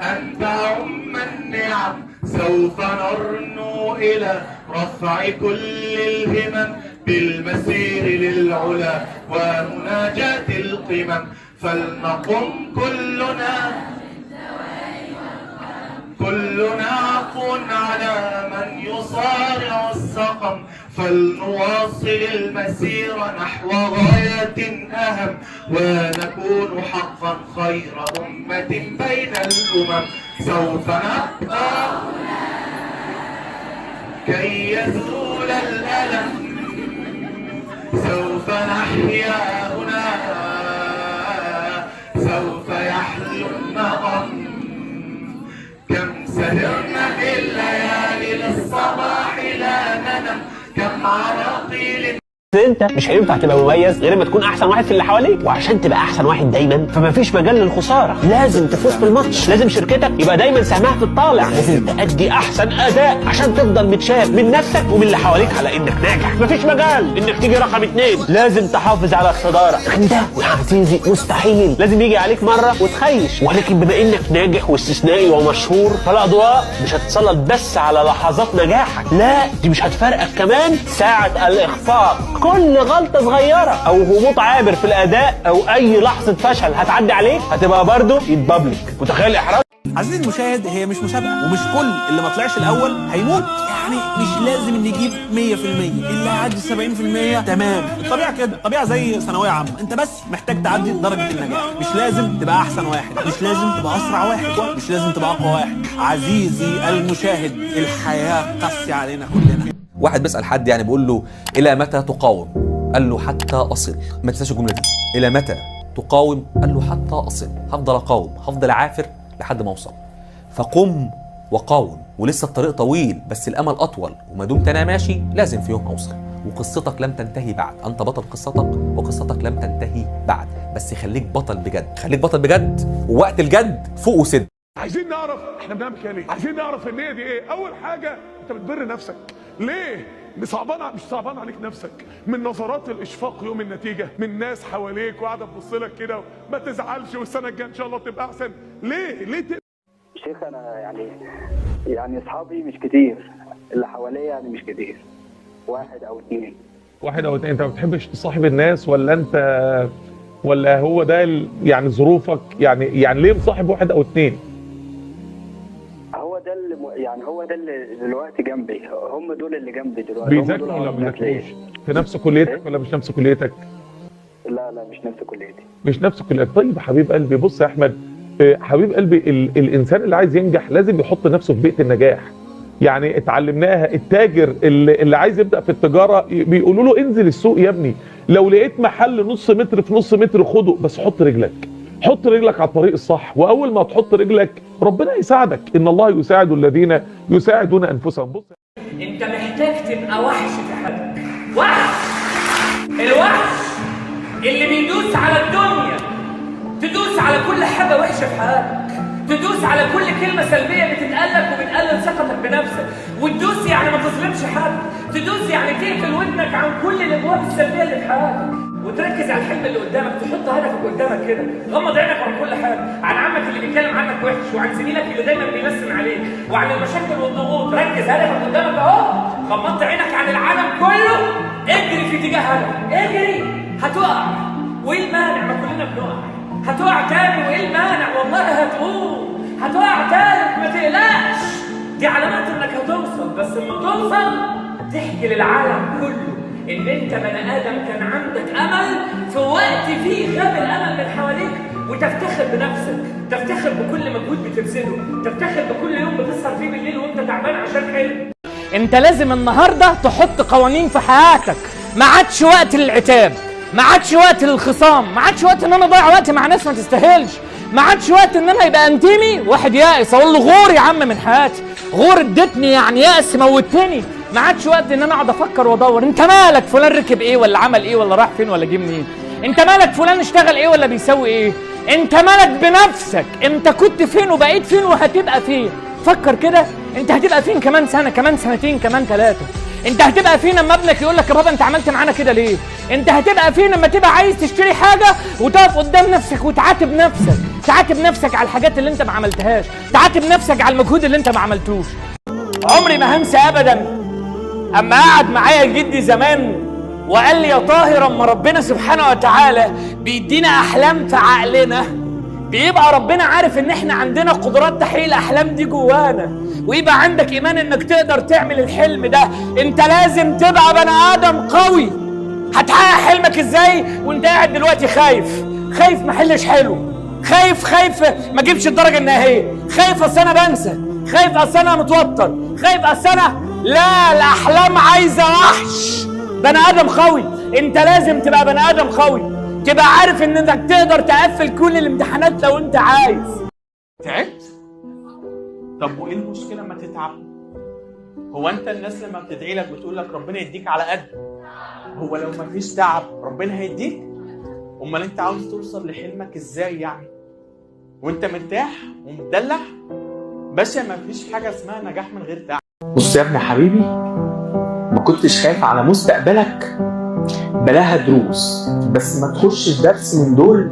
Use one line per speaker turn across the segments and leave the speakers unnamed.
أن تعم النعم. سوف نرنو إلى رفع كل الهمم بالمسير للعلا ومناجاة القمم. فلنقم كلنا عفو على من يصارع السقم. فلنواصل المسير نحو غاية أهم ونكون حقا خير أمة بين الأمم. سوف نبقى كي يزول الألم، سوف نحيا هنا، سوف يحلو النغم. كم سهرنا بالليالي للصباح لا ننم، كم عراقيل.
انت مش هينفع تبقى مميز غير ما تكون احسن واحد في اللي حواليك، وعشان تبقى احسن واحد دايما فمفيش مجال للخساره، لازم تفوز في الماتش، لازم شركتك يبقى دايما سهمها في الطالع، لازم تأدي احسن اداء عشان تفضل متشاف من نفسك ومن اللي حواليك على انك ناجح. مفيش مجال انك تيجي رقم 2، لازم تحافظ على الصدارة. لكن ده يا عزيزي مستحيل، لازم يجي عليك مرة وتخيش. ولكن بما انك ناجح واستثنائي ومشهور فالاضواء مش هتتسلط بس على لحظات نجاحك، لا دي مش هتفارقك كمان ساعة الاخفاق. كل غلطة صغيرة أو هبوط عابر في الأداء أو أي لحظة فشل هتعدي عليك هتبقى برضه يتبابلك. متخيل إحراج؟
عزيزي المشاهد، هي مش مسابقة، ومش كل اللي ما طلعش الأول هيموت. يعني مش لازم نجيب 100%، اللي هيعدي 70% تمام. الطبيعة كده، الطبيعة زي ثانوية عامة، أنت بس محتاج تعدي درجة النجاح. مش لازم تبقى أحسن واحد، مش لازم تبقى أسرع واحد، مش لازم تبقى أقوى واحد. عزيزي المشاهد، الحياة قاسية علينا كلنا.
واحد بيسأل حد يعني بيقول له إلى متى تقاوم؟ قال له حتى أصل. ما تنساش الجملة دي، إلى متى تقاوم؟ قال له حتى أصل. هفضل أقاوم، هفضل أعافر لحد ما أوصل. فقم وقاوم، ولسه الطريق طويل بس الأمل أطول، وما دمت أنا ماشي لازم في يوم أوصل. وقصتك لم تنتهي بعد، أنت بطل قصتك وقصتك لم تنتهي بعد، بس خليك بطل بجد، خليك بطل بجد، ووقت الجد فوق وسد.
عايزين نعرف احنا بنعمل كده ليه؟ عايزين نعرف النية دي ايه؟ أول حاجة أنت بتبر نفسك ليه؟ مش صعبان عليك نفسك من نظرات الاشفاق يوم النتيجة، من ناس حواليك وقاعدة تبص لك كده، ما تزعلش والسنة الجاية ان شاء الله تبقى احسن. ليه؟ ليه
شيخ انا يعني اصحابي مش كتير، اللي حواليا يعني مش كتير، واحد او اتنين.
واحد او اتنين. انت ما بتحبش تصاحب الناس ولا انت ولا هو ده يعني ظروفك؟ يعني ليه مصاحب واحد او اتنين؟
هو ده اللي يعني هو ده اللي دلوقتي جنبي، هم دول اللي جنبي دلوقتي.
بيذاكروا ولا ما بيذاكروش؟ في نفس كليتك ولا مش نفس كليتك؟
لا لا مش نفس كليتي.
مش نفس كليتك. طيب يا حبيب قلبي، بص يا احمد، حبيب قلبي، الانسان اللي عايز ينجح لازم يحط نفسه في بيئة النجاح. يعني اتعلمناها، التاجر اللي عايز يبدا في التجارة بيقولوا له انزل السوق يا ابني، لو لقيت محل نص متر في نص متر خده، بس حط رجلك، حط رجلك على الطريق الصح. واول ما تحط رجلك ربنا يساعدك، ان الله يساعد الذين يساعدون انفسهم. بص،
انت محتاج تبقى وحش في حياتك، وحش، الوحش اللي بيدوس على الدنيا، تدوس على كل حاجة وحشة في حياتك، تدوس على كل كلمة سلبية بتتقالك وبتقلل ثقتك بنفسك، وتدوس يعني ما تظلمش حد، تدوس يعني تقفل ودنك عن كل الابواب السلبية اللي في حياتك، وتركز على الحلم اللي قدامك، تحط هدفك قدامك كده، غمض عينك عن كل حاجة، عن عمك اللي بيتكلم عنك وحش، وعن زميلك اللي دايما بيلسن عليك، وعن المشاكل والضغوط، ركز هدفك قدامك اهو، غمضت عينك عن العالم كله، اجري في اتجاه هدفك، اجري، هتقع، وايه المانع؟ ما كلنا بنقع، هتقع تاني وايه المانع؟ والله هتقوم، هتقع تالت، ما تقلقش، دي علامات انك هتوصل، بس لما توصل تحكي للعالم كله ان انت بني ادم كان عندك امل في وقت فيه غاب الامل من حواليك، وتفتخر بنفسك، تفتخر بكل مجهود بتبذله، تفتخر بكل يوم بتسهر فيه بالليل وانت تعبان عشان حلم. انت لازم النهارده تحط قوانين في حياتك، ما عادش وقت للعتاب، ما عادش وقت للخصام، ما عادش وقت ان انا اضيع وقت مع ناس ما تستاهلش، ما عادش وقت ان انا يبقى انتمي واحد يائس اقول له غور يا عم من حياتي، غور اديتني يعني يأس موتني. ما عادش وقت ان انا اقعد افكر وادور انت مالك فلان ركب ايه ولا عمل ايه ولا راح فين ولا جه منين، انت مالك فلان اشتغل ايه ولا بيسوي ايه، انت مالك بنفسك، انت كنت فين وبقيت فين وهتبقى فين. فكر كده انت هتبقى فين كمان سنة، كمان سنتين، كمان 3. انت هتبقى فين اما ابنك يقول لك يا بابا انت عملت معانا كده ليه؟ انت هتبقى فين اما تبقى عايز تشتري حاجة وتقف قدام نفسك وتعاتب نفسك، تعاتب نفسك على الحاجات اللي انت ما عملتهاش، تعاتب نفسك على المجهود اللي انت ما عملتوش. عمري ما هنسى ابدا اما قعد معايا جدي زمان وقال لي يا طاهر، اما ربنا سبحانه وتعالى بيدينا احلام في عقلنا، بيبقى ربنا عارف ان احنا عندنا قدرات تحقيق الاحلام دي جوانا، ويبقى عندك ايمان انك تقدر تعمل الحلم ده. انت لازم تبقى بني ادم قوي. هتحقق حلمك ازاي وانت قاعد دلوقتي خايف؟ خايف ما احلش حلو، خايف ما اجيبش الدرجة النهائية، خايف اصل انا بنسى، خايف اصل انا متوتر، خايف اصل انا لا. الاحلام عايزه وحش، بني ادم قوي. انت لازم تبقى بني ادم قوي، تبقى عارف ان انك تقدر تقفل كل الامتحانات لو انت عايز.
تعبت؟ طب وايه المشكلة ما تتعب؟ هو انت الناس لما بتدعي لك بتقول لك ربنا يديك على قد، هو لو ما فيش تعب ربنا هيديك؟ امال انت عاوز توصل لحلمك ازاي يعني؟ وانت مرتاح ومدلع؟ باشا ما فيش حاجة اسمها نجاح من غير تعب.
بص يا ابن حبيبي، ما كنتش خايف على مستقبلك، بلاها دروس، بس ما تخشش درس من دول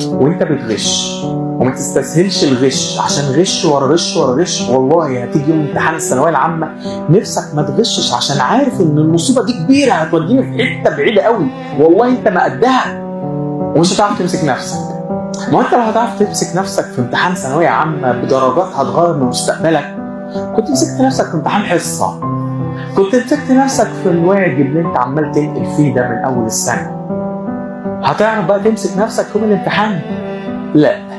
وانت بتغش، وما تستسهلش الغش، عشان غش ورا غش ورا غش والله هتيجي يوم امتحان الثانوية العامة نفسك ما تغشش، عشان عارف ان المصيبة دي كبيرة هتوديني في حتة بعيدة قوي، والله انت ما قدها ومش هتعرف تمسك نفسك. ما انت لو هتعرف تمسك نفسك في امتحان ثانوية عامة بدرجات هتغير من مستقبلك، كنت مسكت نفسك في امتحان حصة، كنت مسكت نفسك في الواجب اللي انت عمال تنقل فيه ده من اول السنة. هتعرف بقى تمسك نفسك يوم الامتحان؟ لا.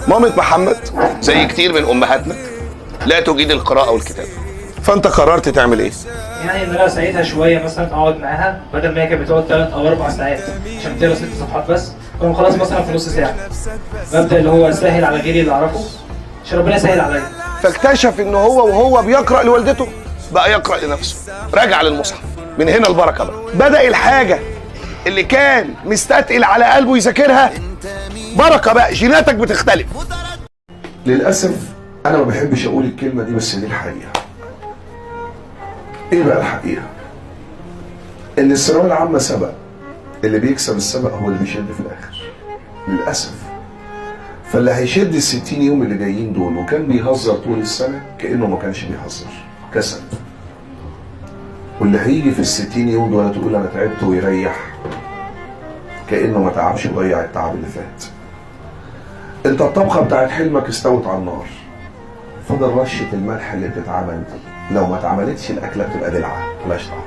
مامة محمد زي كتير من امهاتنا لا تجيد القراءة والكتابة، فانت قررت تعمل ايه؟
يعني ان انا اساعدها شوية، مثلا اقعد معاها بدل ما هي كانت بتقعد 3 او 4 ساعات عشان تقرا 6 صفحات بس، فانا خلاص مثلا في نص ساعة. ببدا اللي هو اسهل على غيري اللي اعرفه عشان ربنا يسهل عليا.
فاكتشف ان هو وهو بيقرا لوالدته بقى يقرا لنفسه، رجع للمصحف، من هنا البركة بقى. بدا الحاجة اللي كان مستثقل على قلبه يذاكرها، بركة بقى، جيناتك بتختلف. للاسف انا ما بحبش اقول الكلمة دي، بس دي الحقيقة. ايه بقى الحقيقة؟ ان الثانوية العامة سبق، اللي بيكسب السبق هو اللي بيشد في الاخر للاسف. فاللي هيشد ال 60 يوم اللي جايين دول وكان بيهزر طول السنة كانه ما كانش بيهزر، كسب. واللي هيجي في ال 60 يوم دول تقول انا تعبت ويريح، كانه ما تعبش وضيع التعب اللي فات. انت الطبخة بتاعت حلمك استوت على النار، فضل رشه الملح اللي بتتعمل دي، لو ما اتعملتش الاكلة بتبقى دلعه ملهاش طعم.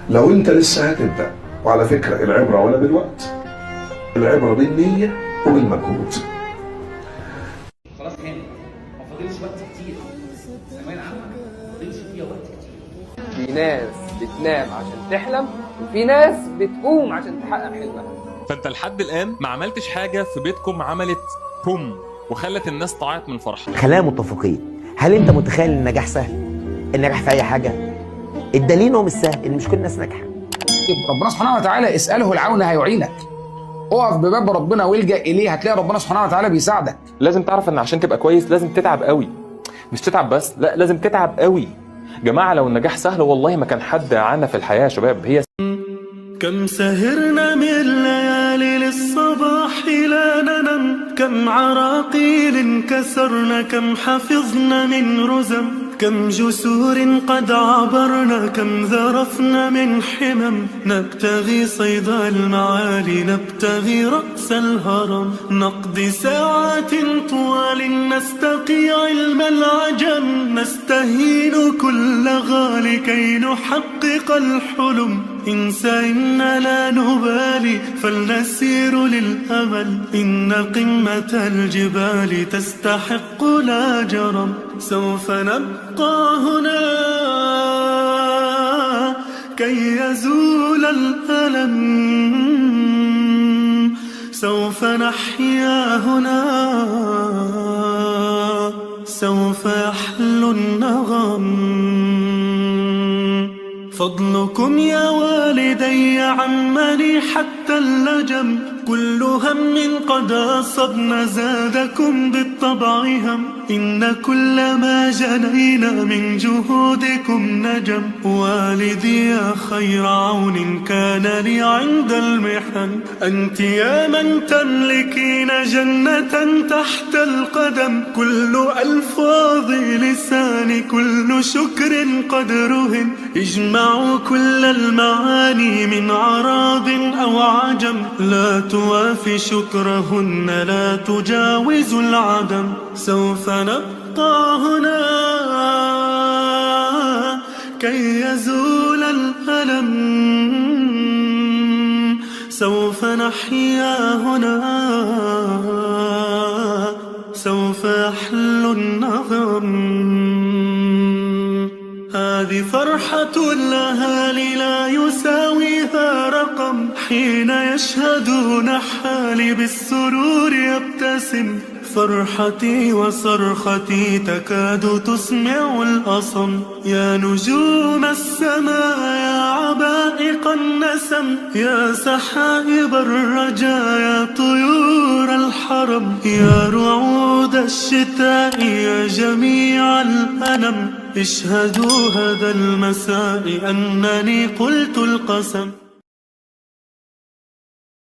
لو انت لسه هتبدا، وعلى فكرة العبرة ولا بالوقت، العبرة بالنية وبالمجهود.
خلاص هانت، ما فاضلش وقت كتير، الثانوية العامة ما فاضلش فيها وقت كتير.
في ناس بتنام عشان تحلم، وفي ناس بتقوم عشان تحقق حلمها.
فانت لحد الان ما عملتش حاجة في بيتكم عملت بوم وخلت الناس تعيط من الفرحة.
خلينا متفقين، هل انت متخيل ان النجاح سهل؟ النجاح في اي حاجة؟ الدليل هو مش سهل، ان مش كل الناس ناجحة.
ربنا سبحانه وتعالى اساله العون هيعينك. اقف بباب ربنا والجا اليه، هتلاقي ربنا سبحانه وتعالى بيساعدك.
لازم تعرف ان عشان تبقى كويس لازم تتعب قوي، مش تتعب بس، لا لازم تتعب قوي. جماعة لو النجاح سهل والله ما كان حد عانى في الحياة يا شباب. هي
كم سهرنا من ليالي للصباح لا ننم، كم عراقيل كسرنا، كم حفظنا من رزم، كم جسور قد عبرنا، كم ذرفنا من حمم. نبتغي صيد المعالي، نبتغي رأس الهرم، نقضي ساعات طوال، نستقي علم العجم، نستهين كل غالي كي نحقق الحلم. إن سئمنا لا نبالي فلنسير للأمل، إن قمة الجبال تستحق لا جرم. سوف نبقى هنا كي يزول الألم، سوف نحيا هنا، سوف يحلو النغم. فضلكم يا والدي عمني حتى اللجم. كل هم قد أصبنا زادكم بالطبع هم، إن كل ما جنينا من جهودكم نجم. والدي يا خير عون كان لي عند المحن، أنت يا من تملكين جنة تحت القدم. كل ألفاظ لساني كل شكر قدرهن، اجمعوا كل المعاني من عراض أو عجم. لا توافي شكرهن لا تجاوز العدم. سوف نبقى هنا كي يزول الألم، سوف نحيا هنا، سوف يحلو النغم. هذه فرحة الأهالي لا يساويها رقم، حين يشهدون حالي بالسرور يبتسم. فرحتي وصرختي تكاد تسمع الأصم. يا نجوم السماء يا عبائق النسم، يا سحائب الرجا يا طيور الحرم، يا رعود الشتاء يا جميع الأنم. اشهدوا هذا المساء أنني قلت القسم.